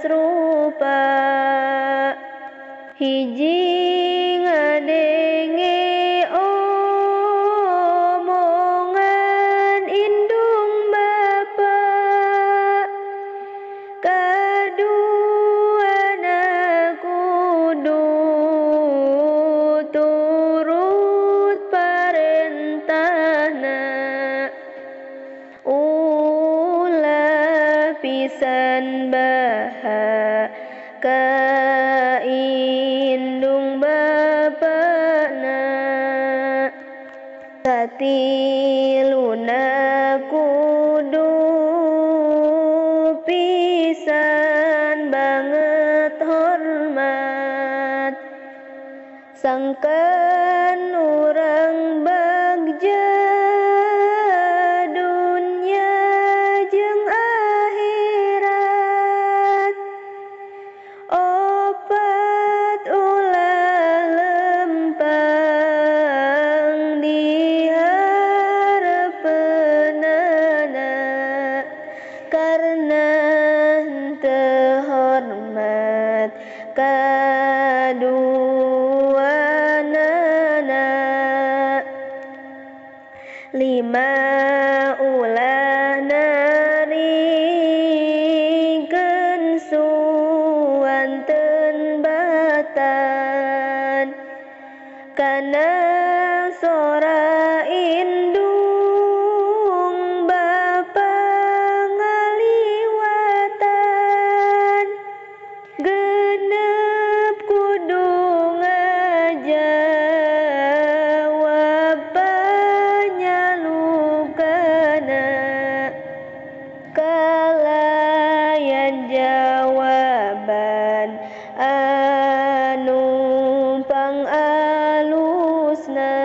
rupa. Hiji ngadenge omongan indung bapa, kaduana kudu turut parentahna. Ulah pisan baha ka indung bapana. Katiluna kudu pisan banget hormat, sangkan urang bagja dunya jeung akhirat. Opat ulah lempang di hareupeunana, karena henteu hormat kaduanana. Lima ulah narikeun suwanten batan, kana sora indung bapa ngaliwatan. Genep kudu ngajawab panyalukana, kalayan jawaban anu pangalusna.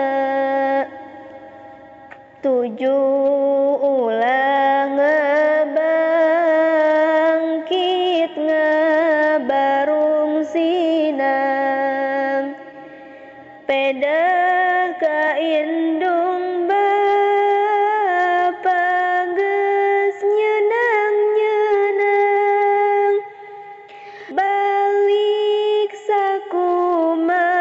Tujuh ulah ngabangkit ngabarung sinang, pedah ka indung bapa geus nyeunang-nyeunang. Balik sakumaha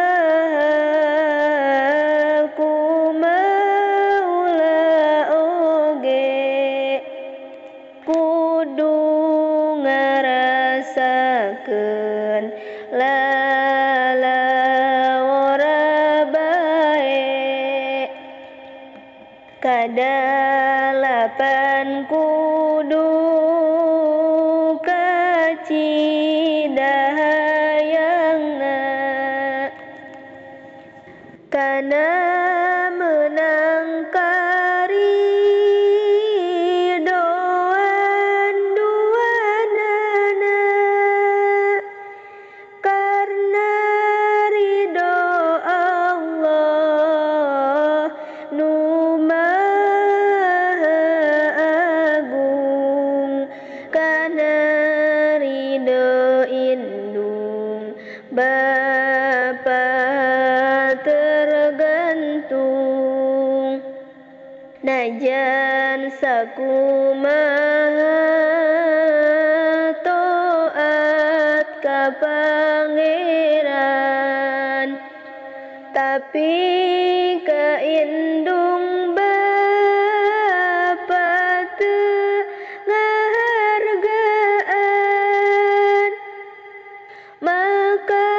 kumaha ulah oge, kudu ngarasakeun lalawara bae. Kadalapan kudu kacida hayangna, kana meunang karidoan duanana, karena ridho Allah nu Maha Agung, kana ridho indung bapa tergantung. Najan sakumaha taat ka Pangeran, tapi ka indung bapa teu ngahargaan. Maka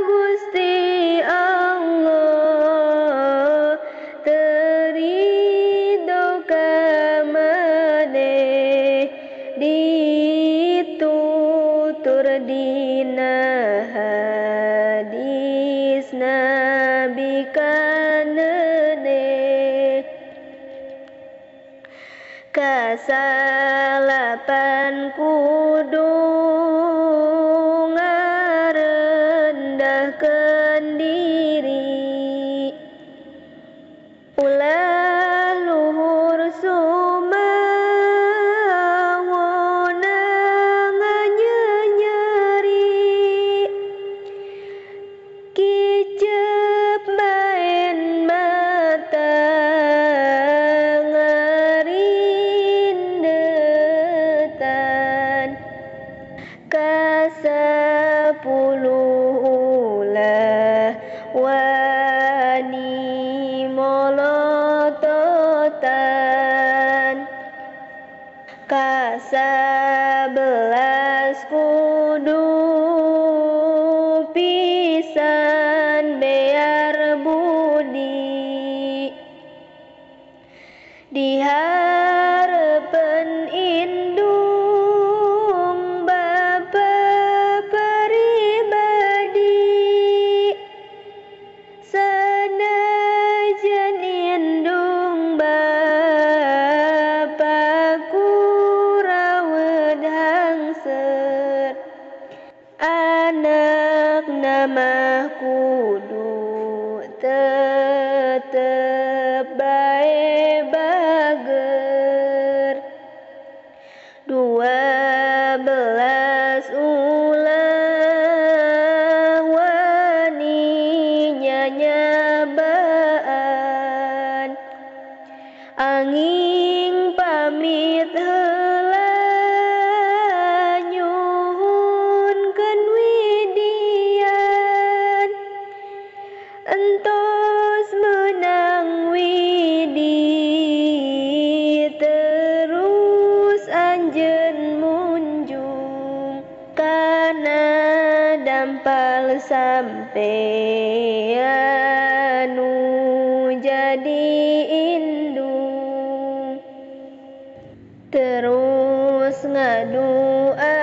Gusti Allah teu ridho ka maneh, ditutur dina hadis Nabi kanene. Kasalapan kudu ngarendahkeun diri, ulah luhur sumawona nganyenyeri. Kicep maen mata ngarindetan. 10 ulah wani molototan. Ka-11 kudu pisan bear budi, diharepen indung bapa pribadi. Sanajan indung bapakku rawed hangser, anak nama kudu tetep bae bager. 12 ulah wani nyanyabaan, angin pamit heula nyuhunkeun widian. Entos meunang widi terus anjeun munjung, kana dampal sampean nu jadi indung. Terus ngadua